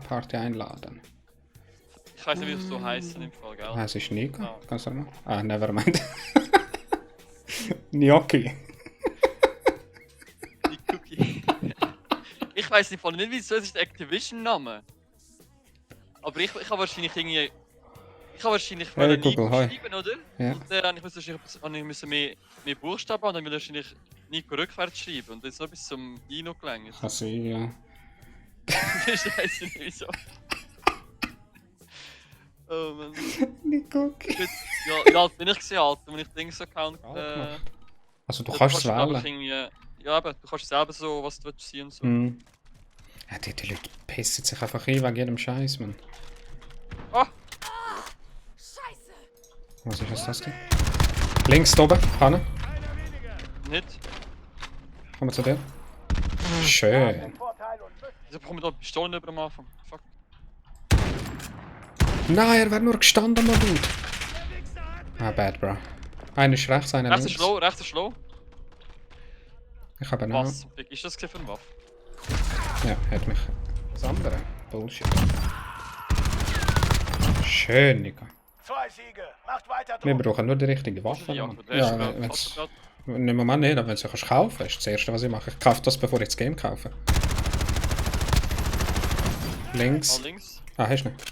Party einladen. Ich weiß nicht, wie es so heisst in dem Fall, gell? Ah, es ist Nico. Ja. Kannst du noch? Ah, nevermind. Gnocchi. Die Cookie. Ich weiß nicht, nicht wieso, es ist der Activision-Name. Aber ich habe wahrscheinlich irgendwie. Ich habe wahrscheinlich Hey, Nico Google, hi. schreiben, oder? Ja. Und dann musste ich mehr Buchstaben haben, dann will ich wahrscheinlich Nico rückwärts schreiben. Und das ist noch bis zum Ino gelangt. Kann sein, ja. Ich weiß nicht wieso. Oh Mann. Nico. Ja, wie alt bin ich gesehen, Alter, wenn ich Dings-Account. Also du kannst es wählen. Ja, aber du kannst selber so, was du willst sehen und so. Mhm. Ja, die Leute pissen sich einfach ein wegen jedem Scheiß, Mann. Ah! Scheiße! Was ist das denn? Links oben, Hanne. Nicht? Kommen wir zu dir. Schön. Wieso bekommen wir da Pistolen über am Anfang? Fuck. Nein, er wäre nur gestanden, mein Dude. Ah, bad, bro. Einer ist rechts, einer Rechts links. ist low, rechts ist low. Ich habe einen. Was? Wie ist das für eine Waffe? Ja, hat mich. Das andere. Bullshit. Schön, Nico. 2 Siege. Macht weiter, Wir Druck. brauchen nur die richtige Waffe. Ja, Mann. der ist Ja, gerade wenn's... grad. Im Moment nicht, aber wenn du sie kaufen kannst, ist das erste, was ich mache. Ich kaufe das, bevor ich das Game kaufe. Links. Ah, links. Ah, hast du nicht?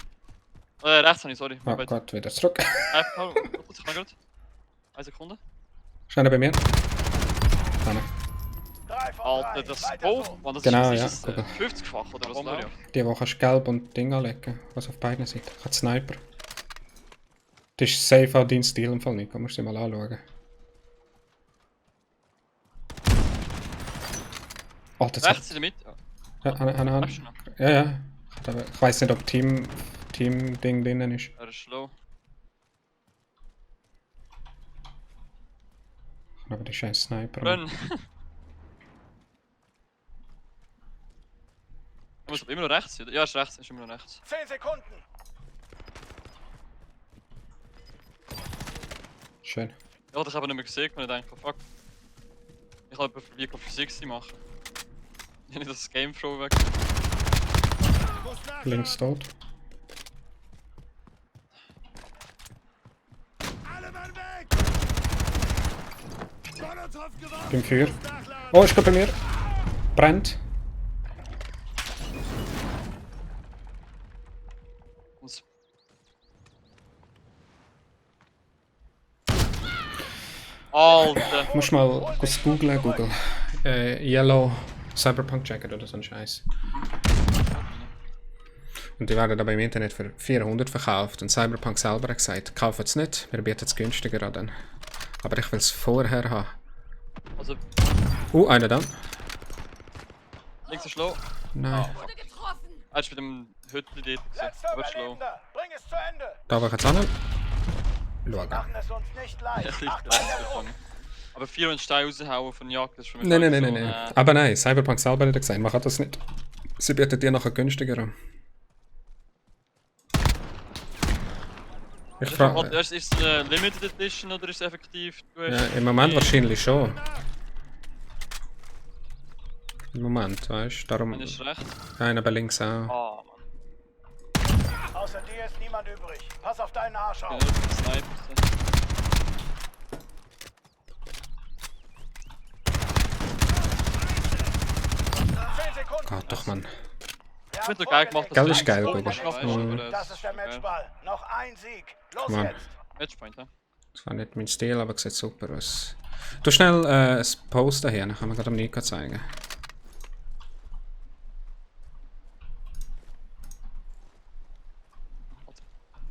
Rechts habe ich, sorry. Ah, Gott, wieder zurück. Einfach, ich kann gerade. 1 Sekunde. Schnell bei mir. Hanne. 3 von 3. Alter, das Weiter oh, so. Mann, das Genau, ist, ja, ist das, guck. 50-fach oder was? Ja. Die, wo kannst gelb und Ding anlegen, was auf beiden Seiten. Ich habe Sniper. Das ist safe auch dein Stil im Fall, Nico. Musst du dir mal anschauen. Alter, das Rechts in der Mitte. Ja, Hanne. Hast du noch? Ja, ja. Ich weiß nicht, ob Team-Ding drinnen ist. Er ist low. Aber das ist ein Sniper. Renn! Du musst aber immer noch rechts sein. Ja, ist rechts, ist immer noch rechts. 10 Sekunden. Schön. Ja, das habe ich nicht mehr gesehen, und ich denke, fuck. Ich kann etwa wie Physik machen. Ich habe nicht das Game Throw weg. Links tot. Bin für. Oh, ist gerade bei mir. Brennt. Und Alter! Musst mal kurz googlen. Google. Yellow Cyberpunk Jacket oder so ein Scheiß. Und die werden aber im Internet für 400 verkauft. Und Cyberpunk selber hat gesagt, kauft es nicht, wir bieten es günstiger an. Dann. Aber ich will es vorher haben. Also, Einer da. links ist low. Nein. Wurde getroffen! Er ist mit dem Hütli dort. Letzter Aber ist low. Überlebender. Bring es zu Ende. Da war ich jetzt an. Schauen. Machen es uns nicht leicht. Ich Macht liege weiter Druck. Aber 4 und Stein raushauen von Jagd ist für mich Nein, halt nein, so, nein, nein. Aber nein, Cyberpunk selber hat gesagt, man kann das nicht. Sie bietet dir nachher günstiger an. Ich frage. Ist es eine Limited Edition oder ist es effektiv? Du hast Ja, im Moment wahrscheinlich schon. Im Moment, weißt du, darum. Einer ist rechts. Einer bei links auch. Ah, Mann. Außer dir ist niemand übrig. Pass auf deinen Arsch Ja, auf. das ist Sniper. 10 Sekunden. Gott, doch, Mann. Wir Ich haben finde geil gemacht, vorgelegt. Geil du ist geil, links Google. oben schaffst, Mhm. aber Das ist der geil. Matchball. Noch ein Sieg. Los Mann. jetzt. Matchpoint, ja. Das war nicht mein Stil, aber sieht super aus. Du schnell das Poster her, dann kann man gerade am Nico zeigen.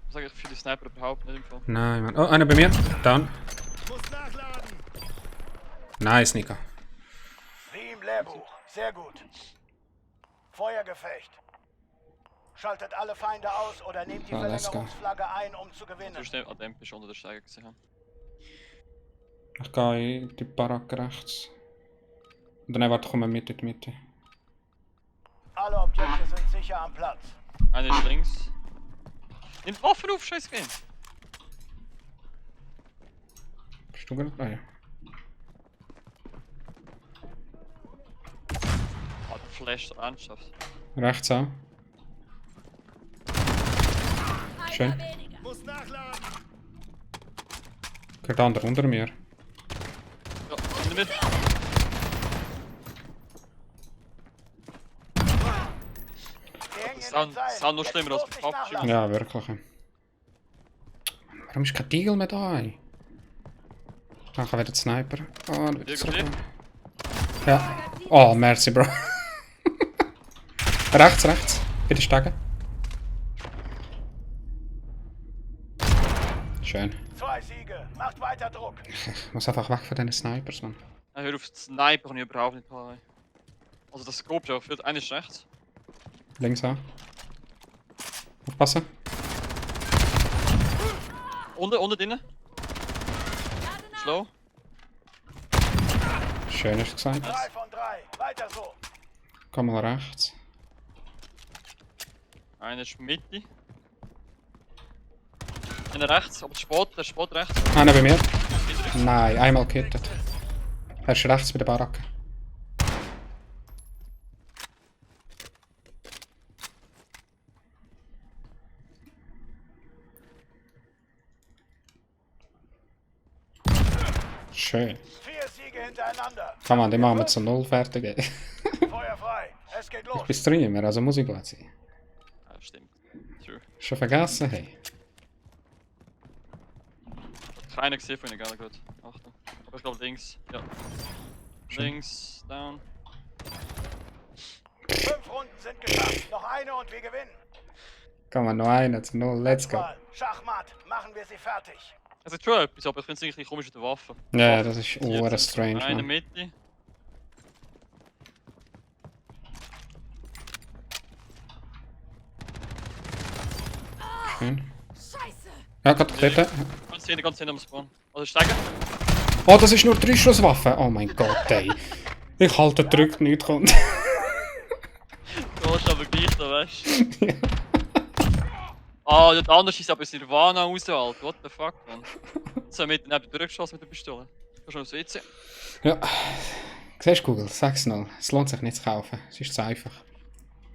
Ich sage, ich finde die Sniper überhaupt nicht im Fall. Nein, Mann. Oh, einer bei mir. Down. Nice, Nico. Wie im Lehrbuch. Sehr gut. Feuergefecht. Schaltet alle Feinde aus oder nehmt die Ah, let's go. Verlängerungsflagge ein, um zu gewinnen. So schnell an dem bist du unter der Steiger gesehen haben. Ich gehe in die Baracke rechts. Und dann warte, kommen wir mit in die Mitte. Alle Objekte sind sicher am Platz. Einer ist links. Nimmt Waffen auf, scheiß Game! Bist du gerade frei? Ah, der Flash, ernsthaft. Rechts auch. Schön. weniger. Muss nachladen. Der andere unter mir. Ja, nimm mit. Die hängen in Sound- den Seilen. Sound noch Jetzt schlimmer als bloß nicht Kopf- nachladen. Ja, wirklich. Warum ist kein Deagle mehr da? Ey? Dann kann wieder der Sniper. Oh, dann wieder zurück. Ja. Oh, merci, Bro. rechts. Bitte steigen. Schön. 2 Siege. Macht weiter Druck. Ich muss einfach weg von diesen Snipers, Mann. Hör auf, Sniper kann ich überhaupt nicht haben. Also das Scope ja, für eine ist rechts. Links an. Aufpassen. Unten drinnen. Slow. Schön ist gesagt. 3 von 3. Weiter so. Komm mal rechts. Einer ist Mitte. Einer rechts, aber der Spot rechts. Einer bei mir. Nein, einmal gehittet. Er ist rechts bei der Baracke. Schön. 4 Siege hintereinander. Kann man, den machen wir zu 0 fertig. ey. Feuer frei. Es geht los. Ich bin Streamer, also muss ich gut sein. Ja, stimmt. True. Schon vergessen, hey. Keiner gesehen von ihnen, gell, gut. Achtung. Aber ich glaube links. Ja. Links, down. 5 Runden sind geschafft. Noch eine und wir gewinnen. Kann man noch einer zu 0, let's go. Mal. Schachmatt. Machen wir sie fertig. Es ist schon etwas, aber ich finde es irgendwie komisch mit der Waffe. Ja, das ist Jetzt strange, Eine man. Mitte. Schön. Scheiße. Ja, gerade dort. Ganz hinten am Spawn. Also steigen. Oh, das ist nur 3-Schusswaffe. Oh mein Gott, ey. Ich halte drückt nicht kommt. Du hast aber gleich da, weißt du? Ah, der andere ist aber Nirvana raus, Alter. What the fuck, man. So mit neben durchgeschossen mit der Pistole. Du hast noch das WC. Ja. Siehst du, Google, sag's noch. Es lohnt sich nicht zu kaufen. Es ist zu einfach.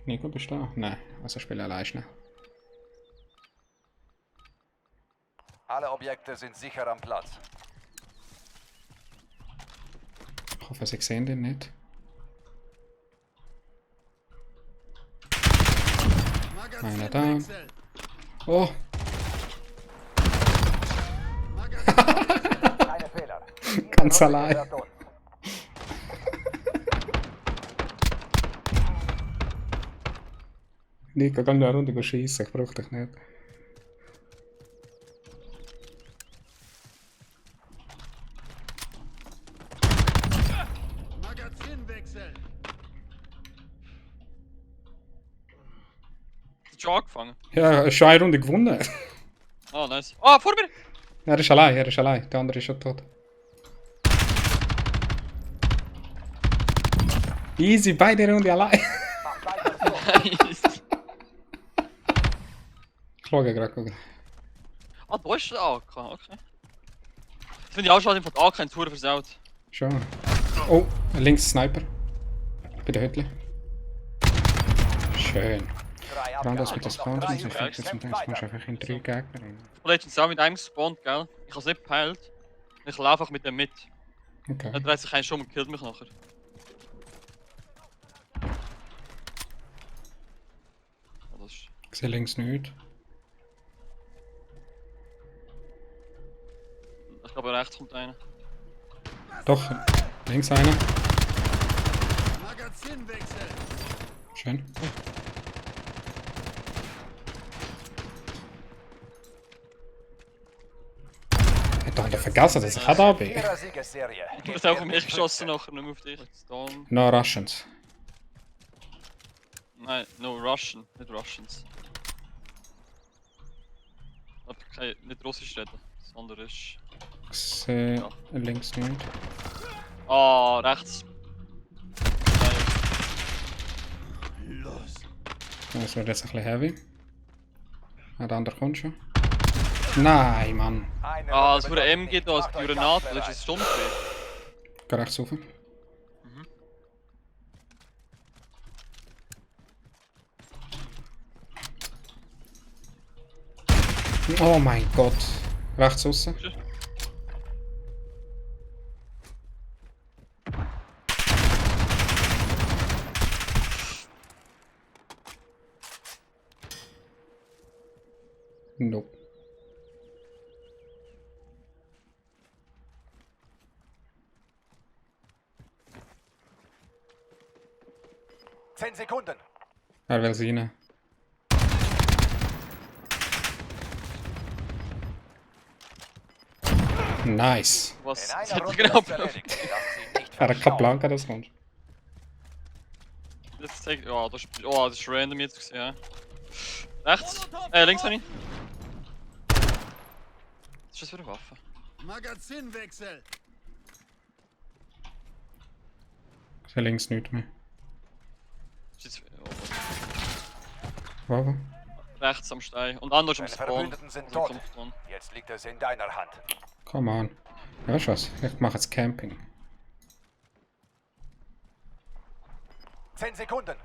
Nico, bist du da? Nein, also spiele allein schnell. Alle Objekte sind sicher am Platz. Ich hoffe, sie sehen den nicht. Einer da. Oh, Keine Fehler. ganz allein. Nico, geh noch eine Runde schießen, ich brauch dich nicht. Hast du schon angefangen? Ja, schon eine Runde gewonnen. Ah, nice. Ah, vor mir! Er ist allein, er ist allein. Der andere ist schon tot. Easy, beide Runde allein. Nice. Ich schaue gerade, Google. Ah, da ist der AK, okay. Das finde ich auch schade, von der AK in Tour versaut. Schon. Oh, links Sniper. Bei der Hütte. Schön. Anders mit der Spawn, sonst fängt jetzt mit dem Spawn einfach in 3 Gegner. Ich habe letztens auch mit einem gespawnt, gell? Ich habe es nicht gepeilt. Ich laufe einfach mit dem mit. Okay. Dann dreht sich einer schon und killt mich nachher. Oh, das ist... Ich sehe links nichts. Ich glaube, rechts kommt einer. Doch, links einer. Schön. Ich dachte, vergessen, dass ich da bin. Ihrer Siegesserie. Du hast auch auf mich geschossen nachher, nicht mehr auf dich. Stone. No Russians. Nein, no Russian, nicht Russians. Aber nicht Russisch reden, das andere ist... Ich sehe links nicht. Ah, rechts. Das wird jetzt ein bisschen heavy. Ja, der andere kommt schon. Nein, Mann. Eine Ah, Runde das wurde bedeutet MG nichts. da, als Macht euch Granate, das kampfbereit. ist ein Sturmgewehr. Geh rechts rauf. Oh mein Gott. Rechts aussen. Nope. Zehn Sekunden. Er will sie rein. Nice. Was? In Das einer hätte Runde genau ist erledigt. Lasst sie nicht Er hat keine verstauen. Blanca, das kommt. Das zeigt. Ja, das ist. Oh, das ist random jetzt gewesen, ja. Rechts? Links, Honey. Was ist das für eine Waffe? Magazinwechsel. Ich sehe links nichts mehr. Ist jetzt, Wo? rechts am Stein. Und anders am Deine Spawn. Verbündeten sind Also tot. am Spawn. Jetzt liegt es in deiner Hand. Come on. Ja, weißt du was? Ich mache jetzt Camping. 10 Sekunden.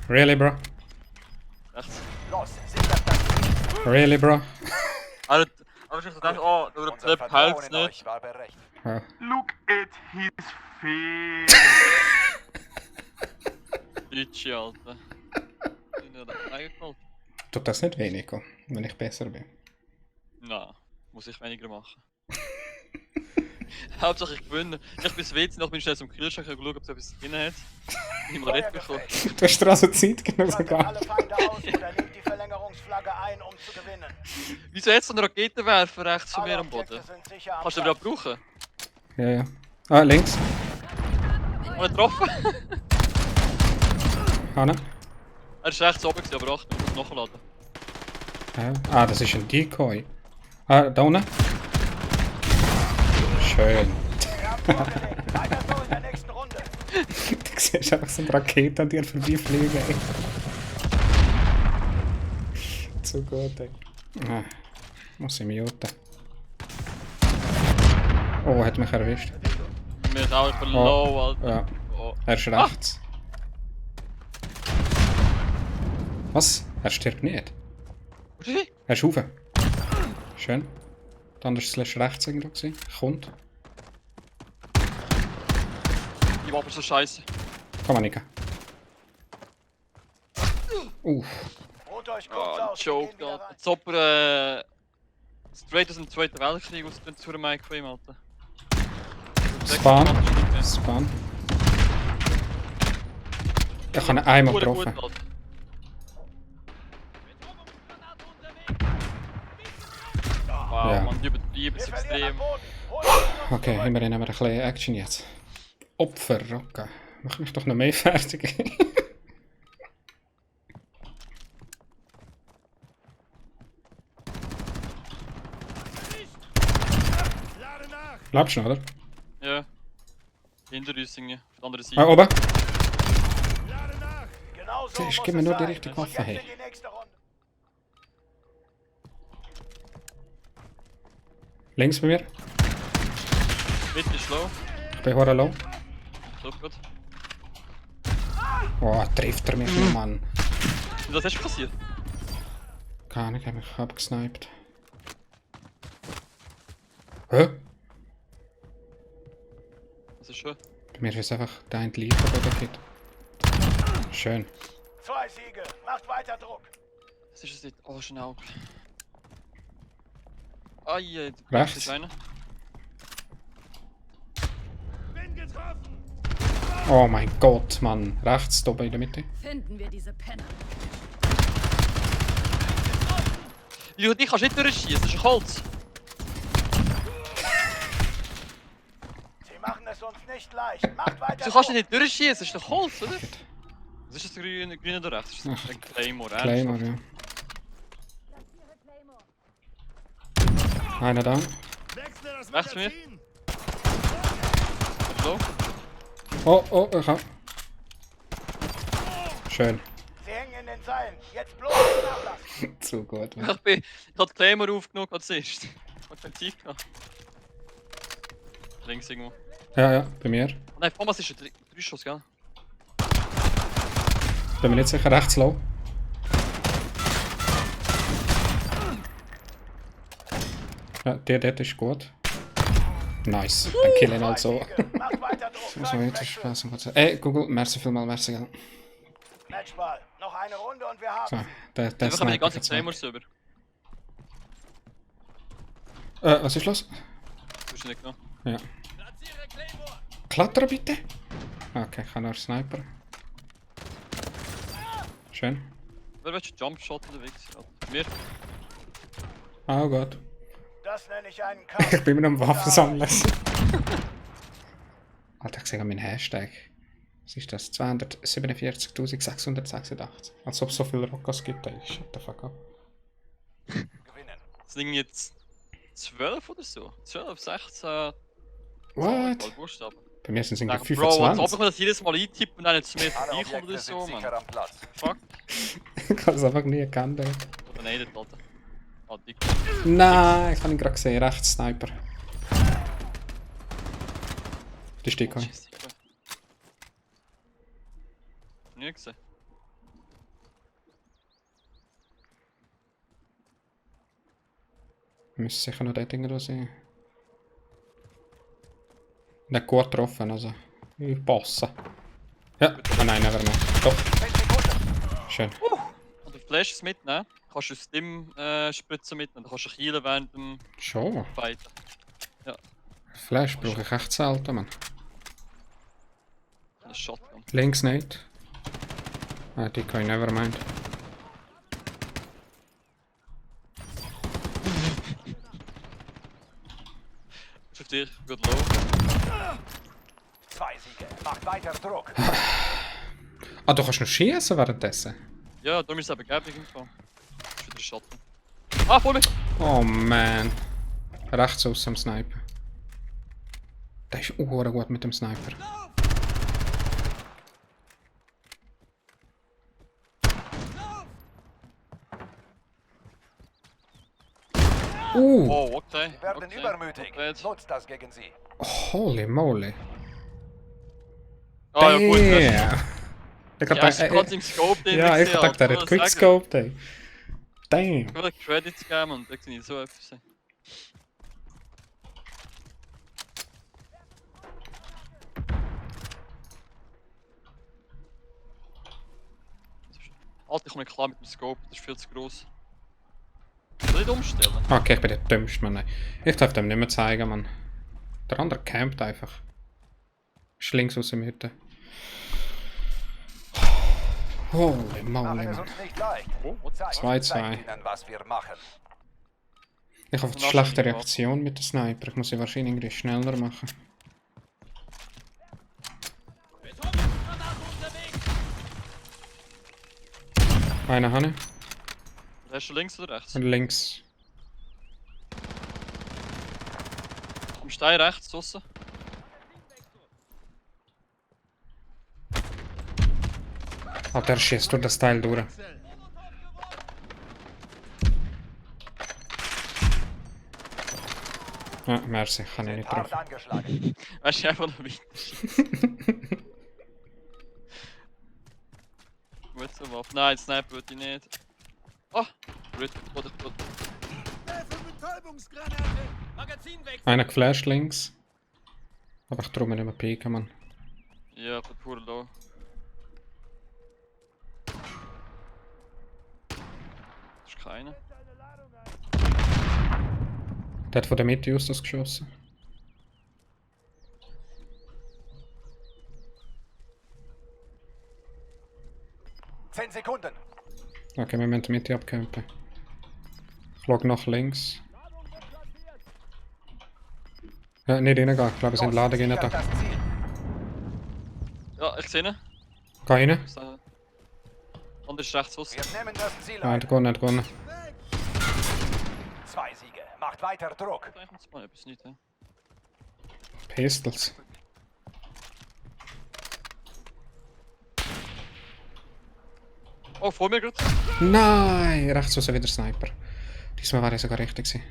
Really, bro? Rechts. Los, sichert das. Really, bro? Aber ich dachte, oh, der Unser Trap Vertrauen hält in nicht. euch war berechtigt. Ja. Look at his face. Itchy, Alter. Sind ja da eingeknallt? Tut das nicht weniger, wenn ich besser bin? Nein, muss ich weniger machen. Hauptsache ich gewinne. Ich bin WC noch bin schnell zum Kühlschrank geschaut, ob es etwas drin hat. Ich mal nicht bekommen. Du hast dir also Zeit genommen Schaltet sogar. alle Feinde aus oder nehmt die Verlängerungsflagge ein, um zu gewinnen. Wieso jetzt so ein Raketenwerfer rechts von mir Alle am Boden? Objekte sind sicher am Kannst du den Platz. wieder brauchen? Ja, ja. Ah, links. Mal getroffen? Hanne. Er ist rechts oben gewesen, aber Achtung, ich muss nachladen. Ja. Ah, das ist ein Decoy. Ah, da unten. Schön. Ihr habt vorgelegt. Weiter so in der nächsten Runde. Du siehst einfach so eine Rakete an dir vorbeifliegen, ey. Zu gut, ey. Ah, muss ich muten. Oh, hat mich erwischt. Mir ist auch etwa low, Alter. Ja, Oh. er ist rechts. Was? Er stirbt nicht. Wie? Er ist rauf. Schön. Dann ist es rechts irgendwo gewesen. Kommt. Die Waffe ist so scheiße. Komm mal, Nika. Ruht euch kurz Ah, aus. wir Joke, gehen wieder Alter. rein. Zopper, straight aus dem Zweiten Weltkrieg aus dem zur Mike von ihm, Alter. Spawn. Spawn. Ich habe ihn einmal Gut, getroffen. Alter. Wow, Ja. man, die übertreiben es Wir verlieren extrem. am Boden. Holt ihn uns Okay, immerhin haben wir ein bisschen Action jetzt. Opfer, okay. Mach mich doch noch mehr fertig. Lade nach. Lebst du noch, oder? Ja. Hinter uns irgendwie, auf der anderen Seite. Ah, oben. Lade nach. Genau so Siehst, muss gib mir es nur die sein. richtige Und Waffe, jetzt hey. in die nächste Runde. Links bei mir. Mitte ist low. Ich bin hure low. So gut. Oh, trifft er mich noch, Mann. Und was ist passiert? Keine Ahnung, ich hab mich abgesniped. Hä? Das ist schön. Bei mir ist einfach der eine Leiche bei der Kid. Schön. 2 Siege. Macht weiter Druck. Was ist das nicht? Oh, schnell. Ah, ja, Rechts. ist einer. Bin getroffen. Oh mein Gott, Mann. Rechts, oben in der Mitte. Finden wir diese Penner. Ja, die kannst du nicht durchschießen, das ist ein Holz. Sie machen es uns nicht leicht. Macht weiter Du kannst Druck. nicht durchschießen, das ist doch Holz, oder? Was ist das grüne da rechts? Das ist Ach, ein Claymore, Claymore, ja. Einer da. Wechsle das Rechts mir. Magazin. So. Oh, oh, ich hab. Schön. Sie hängen in den Seilen. Jetzt bloß nicht nachlassen. Zu gut, Mann. Ich hab Claymore aufgenommen als erstes. Ich hab keine Zeit gehabt. Links irgendwo. Ja, ja, bei mir. Oh nein, Thomas ist ein 3 Schuss, gell? Bin mir nicht sicher, rechts low. Ja, der dort ist gut. Nice, dann kill ihn halt so. Siege. Macht weiter Druck. Muss man weiter Spaß machen. Google, merci vielmal, merci, gell. Matchball. Noch eine Runde und wir haben So, sie. der Wir bekommen die Sniper ganze geht's Claymores über. Was ist los? Du hast ihn nicht genommen. Ja. Klettern bitte! Okay, ich habe noch Sniper. Schön. Wer willst du Jumpshot unterwegs? Mir? Oh Gott. Das nenne ich einen Kampf. Ich bin immer am Waffen sammeln. Alter, ich sehe meinen Hashtag. Was ist das? 247.686. Als ob es so viele Rockos gibt, ey. Shut the fuck up. Gewinnen. Das sind jetzt 12 oder so. 12, 16. What? Buchstaben. Bei mir sind es irgendwie Bro, als ob 25. ich mir das jedes Mal eintippe und dann jetzt mehr Alle vorbeikommt oder Objekte so, sind man. sicher am Platz. Fuck. Ich habe es einfach nie erkannt, ey. Oder nein, das Alter. Ah, dick. Nein, ich habe ihn gerade gesehen. Rechts Sniper. Die Stick ein. Scheiße. Nie gesehen. Müsste sicher noch dort irgendwo sein. Nicht gut getroffen, also. Ich passe. Ja, nein, never mehr. Doch. 10 Sekunden. Schön. Und der Flash ist mitnehmen. Kannst du aus dem Spritzen mitnehmen. Dann kannst du healen während dem Schon. Fighten. Flash brauche ich echt selten, Mann. Das ist Shotgun. Links nicht. Ah, die kann ich nevermind. Ist auf dich, gut low. 2 Siege. Macht weiter Druck. Ah, du kannst noch schießen währenddessen? Ja, darum ist es eben gegeben irgendwo. Das ist wieder Shotgun. Ah, vor mir! Oh man. Rechts aus am Sniper. Der ist gut mit dem Sniper. Oh, okay. Sie werden okay. übermütig. Not bad. Nutzt das gegen sie. Holy moly. Ah, ja gut, das Damn. Ich ja, ist gerade im Scope drin. ja, ich gesehen, dachte, der Alter, hat was Quickscope, ey. Damn. Ich will Credits geben und da sehe ich so etwas. Alter, ich komme nicht klar mit dem Scope, das ist viel zu gross. Soll ich nicht umstellen? Okay, ich bin der Dümmste, Mann. Ey. Ich darf dem nicht mehr zeigen, Mann. Der andere campt einfach. Ist links aus der Mitte. Holy moly, Machen es Mann. uns nicht leicht. Zeigt 2-2. ihnen, was wir machen. Ich hoffe, die schlechte Reaktion mit der Sniper. Ich muss sie wahrscheinlich irgendwie schneller machen. Einer Hanne. Hast du links oder rechts? Und links. Am Stein rechts draussen. Ah, der schießt durch das Teil durch. Ja, merci, kann ich nicht Hart drauf. angeschlagen. Weißt du, einfach noch weiter. Gut, so Waffe. Nein, Sniper würde ich nicht. Ah! Gut, gut. Werfe Betäubungsgranate. Magazin weg. Einer geflasht links. Aber ich traue mir nicht mehr pieken, Mann. Ja, ich bin pur low. Das ist keiner. Der hat von der Mitte aus das geschossen. Zehn Sekunden. Okay, wir müssen die Mitte abkämpfen. Ich schaue nach links. Ja, nicht reingehen. Ich glaube, es sind Ladungen Sichert da. das Ziel. Ja, ich sehe ihn. Geh rein. Und ist rechts raus. Wir nehmen das Ziel Ah, ein. hat gewonnen, hat gewonnen. 2 Siege. Macht weiter Druck. Da kommt mal etwas nicht, hä? Pistols. Oh, vor mir gerade. Nein, rechts raus wieder Sniper. Diesmal war er sogar richtig gewesen.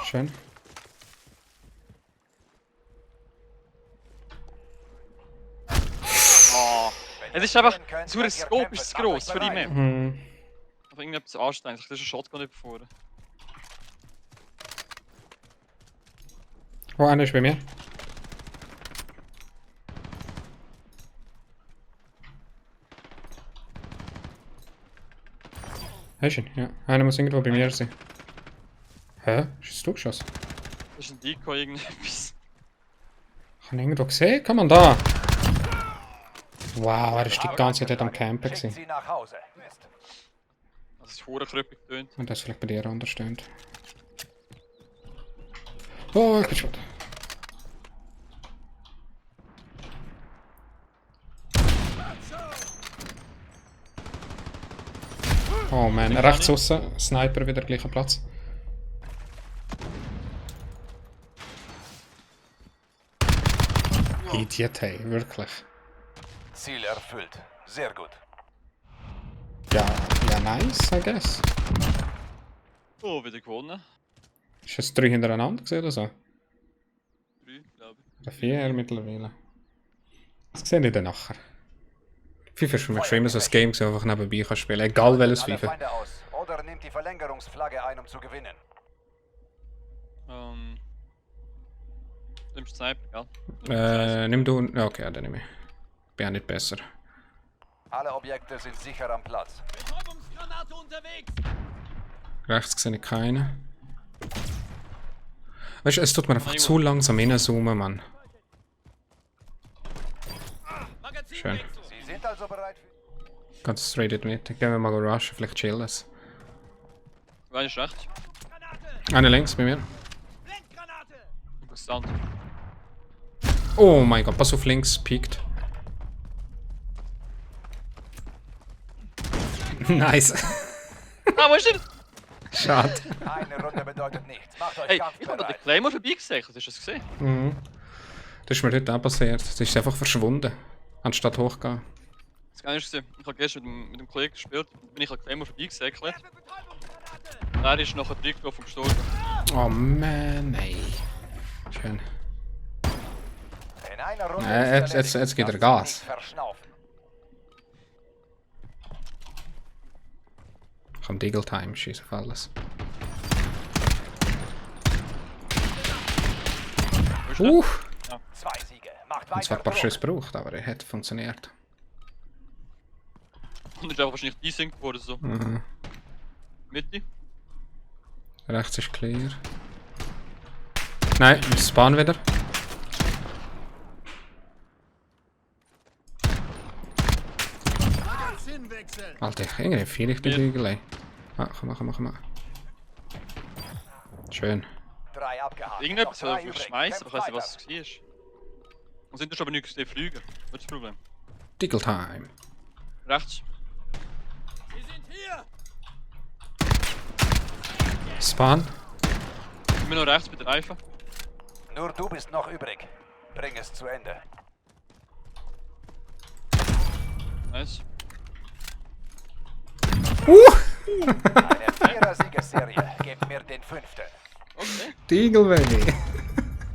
Schön. Ah, Es ist einfach, so ein Scope ist zu gross für die Map. Hm. Aber irgendetwas anstrengend. Das ist ein Shotgun überfahren. Oh, einer ist bei mir. Hast du ihn? Ja. Einer muss irgendwo bei mir sein. Hä? Ist das du geschossen? Das ist ein Decoy irgendetwas. Ich habe ihn irgendwo gesehen. Kann man da? Wow, er ist die ganze Zeit am Campen Schickt gewesen. sie nach Hause. Mist. Das ist Hurenkrüppig getönt. Und das vielleicht bei dir anders stimmt. Oh, ich bin schuld. Oh man, rechts außen, Sniper wieder gleicher Platz. Idiot, hey, wirklich. Ziel erfüllt. Sehr gut. Ja, ja, nice, I guess. Oh, wieder gewonnen. Ist es 3 hintereinander gesehen oder so? 3, glaube ich. Oder 4 mittlerweile. Das sehe ich dann nachher. FIFA ist für mich schon immer so ein Game, das ich einfach nebenbei kann spielen, egal welches Alle FIFA. Feinde aus. Oder nimmt die Verlängerungsflagge ein, um zu gewinnen. Nimmst Sniper, gell? Nimm du. Ja, okay, dann nehme ich. Bin ja nicht besser. Alle Objekte sind sicher am Platz. Betäubungsgranate unterwegs. Rechts sehe ich keine. Weißt du, es tut mir einfach zu langsam reinzoomen, Mann. Schön. Sie sind also bereit für... Ganz straight mit. Gehen wir mal rushen, vielleicht chillen es. Wer ist rechts? Einer links bei mir. Blendgranate. Interessant. Oh mein Gott, pass auf links, piekt. Nice. Ah, wo ist der? Schade. Eine Runde bedeutet nichts. Macht euch Hey, ich habe den kampfbereit. Claymore vorbeigesäckelt, hast du das gesehen? Mhm. Das ist mir heute auch passiert. Das ist einfach verschwunden. Anstatt hochgehen. Das kann ich gesehen. Ich habe gestern mit dem Kollegen gespielt, bin ich an Claymore vorbeigesäckelt. Er ist nachher reingelaufen und gestorben. Oh man, ey. Schön. In einer Runde Jetzt geht er Lasst Gas. nicht verschnaufen. Ich habe Deagle Time, schieße auf alles. Wo ist der? 2 Siege. Macht Und zwar weiter ein paar so. Schüsse gebraucht, aber er hat funktioniert. Und ist einfach wahrscheinlich desynced worden so. Mhm. Mitte. Rechts ist clear. Nein, wir spawnen wieder. Magazin wechseln. Alter, irgendwie viel ich die Ja. Bügelei. Ah, komm. Schön. 3 abgehakt. Irgendetwas Noch hat 3 er übrig. geschmeißt, aber ich weiß nicht, Kämpft was es war. Und sind aber nicht gesehen fliegen. Das ist das Problem. Deagle Time. Rechts. Sie sind hier. Spawn. Immer noch rechts bei der Reifen. weiter. Nur du bist noch übrig. Bring es zu Ende. Nice. Eine 4er-Siegesserie. Gebt mir den 5. Okay. Deagle Baby.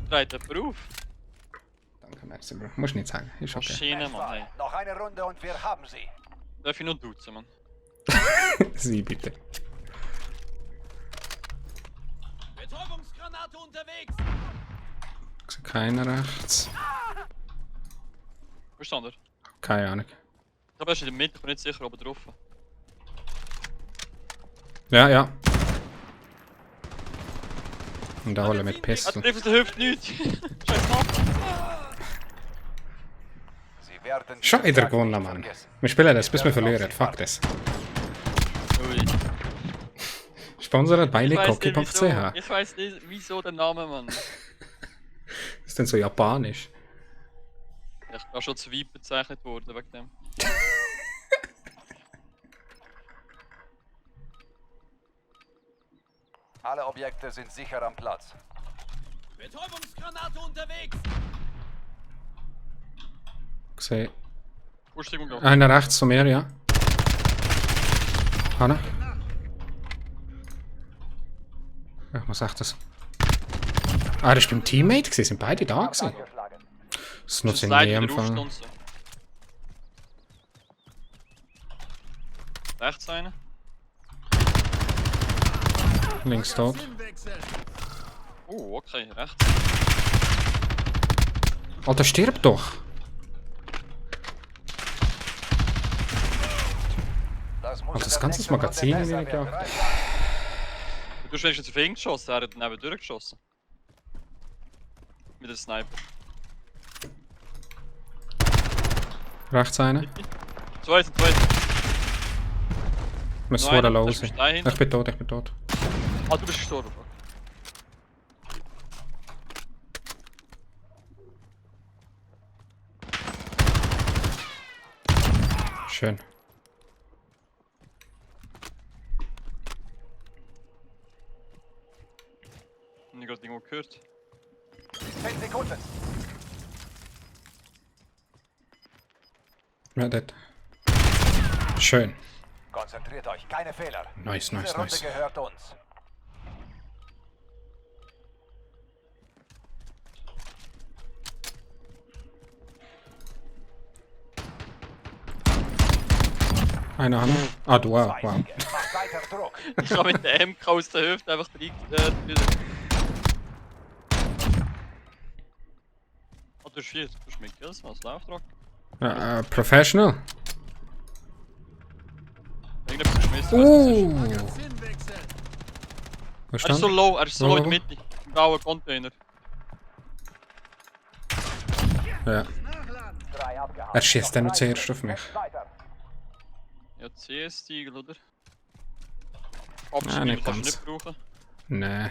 Dreht jemand auf. Danke, merci, Bro. Musst nicht sagen. Ist okay. Maschine, Mann. Hey. Noch eine Runde und wir haben sie. Darf ich nur duzen, Mann? Sie bitte. Betäubungsgranate unterwegs. Ich sehe keiner rechts. Wo ist der andere? Keine Ahnung. Ich glaube, er ist in der Mitte, ich bin nicht sicher, ob er drauf ist. Ja. Und da holen wir mit Er Pistol. trifft, er hilft nichts. Scheiß Mann. Sie werden Schon diese wieder Zeit gewonnen, nicht Mann. vergessen. Wir spielen das, bis wir verlieren. Fuck das. Ui. Sponsored bei Ich weiss nicht, wieso. Lecoki.ch. Ich weiß nicht, wieso der Name, Mann. Ist denn so japanisch? Ich bin auch schon zu weit bezeichnet worden wegen dem. Alle Objekte sind sicher am Platz. Betäubungsgranate unterwegs. Gesehen. Ausstieg und Einer rechts von mir, ja. Hanna. Ich muss echt das. Ah, das war beim Teammate gewesen. Sind beide da gewesen? Angeschlagen. Das nutze ich Slide nie wieder empfangen. aufstehen. Rechts einer. Links tot. Magazin wechseln. Okay, rechts. Alter, stirb doch! Das muss Also das in der ganze nächsten Runde Magazin besser in werden. mir Bereit? Du hast wenigstens auf ihn geschossen, er hat neben durchgeschossen. Mit dem Sniper. Rechts einer. Zwei. Muss Noch vorher einer, da los ist sein. ein dahinter. Ich bin tot, ich bin tot. Ah, du bist gestorben. Schön. Ich gerade irgendwo gehört. 10 Sekunden. Ja, dort. Schön. Konzentriert euch, keine Fehler. Nice, Diese nice, Runde nice. gehört uns. Einer Hand. Ah, du auch. Zwei Wow. Siege. Macht weiter Druck. Ich habe mit der MK aus der Hüfte einfach rein. Ah, du hast 4. Du hast mit Kills, was läuft drauf? Professional. Irgendetwas geschmissen. Magazin wechseln. Wo Er ist so stand? low, er ist so low in Wo? der Mitte. Im blauen Container. Ja. Nachladen. 3 abgehakt. Er schießt dann noch Noch zuerst 3 auf mich. Weiter. Ja, CS-Tiegel, oder? Ah, Abspielen nicht kannst du ganz. nicht brauchen. Nee.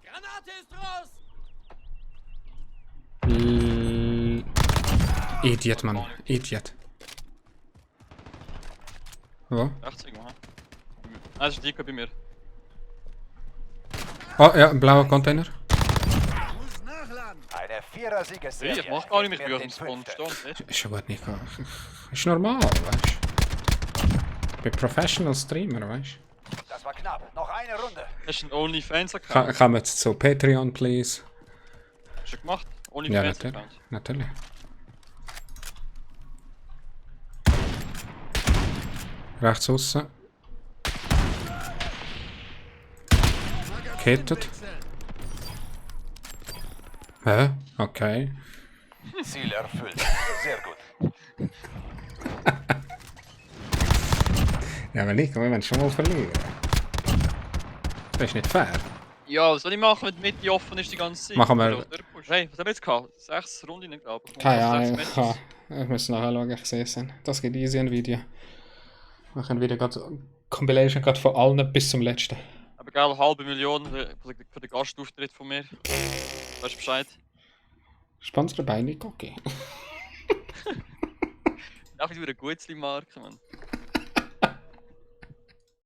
Granate ist raus. Idiot, Mann. Idiot. Wo? Rechts irgendwo, hä? Ah, das ist die bei mir. Oh, ja, ein blauer Container. Muss nachladen. Eine Vierer-Siegesserie. Ich mach gar nicht mehr Mit früher den am Spawn Fünften. gestanden. Ist schon gut nicht. Ist normal, weißt du? Ich bin Professional Streamer, weißt Das war knapp. Noch eine Runde. Hast du einen OnlyFans-Account? du? Kann man jetzt zu Patreon, please? Hast du gemacht? Ja, OnlyFans-Account. natürlich. Natürlich. Rechts aussen. Kettet. Hä? Okay. Ziel erfüllt. Sehr gut. Ja, aber nicht, wir wollen schon mal verlieren. Das ist nicht fair. Ja, was soll ich machen, wenn die Mitte offen ist die ganze Zeit? Machen wir- Oder durchpushen? Hey, was haben wir jetzt gehabt? 6 Runden, glaube ich. Keine Oder Ahnung, 6 Matches. ich muss nachher schauen, ich sehe es dann. Das geht easy ein Video. Wir machen wieder gerade Compilation gerade von allen bis zum letzten. Aber geil, 500.000 für den Gastauftritt von mir. Weißt du Bescheid? Spannend dabei, nicht okay. Auch wieder eine Gutzli-Marke, Mann.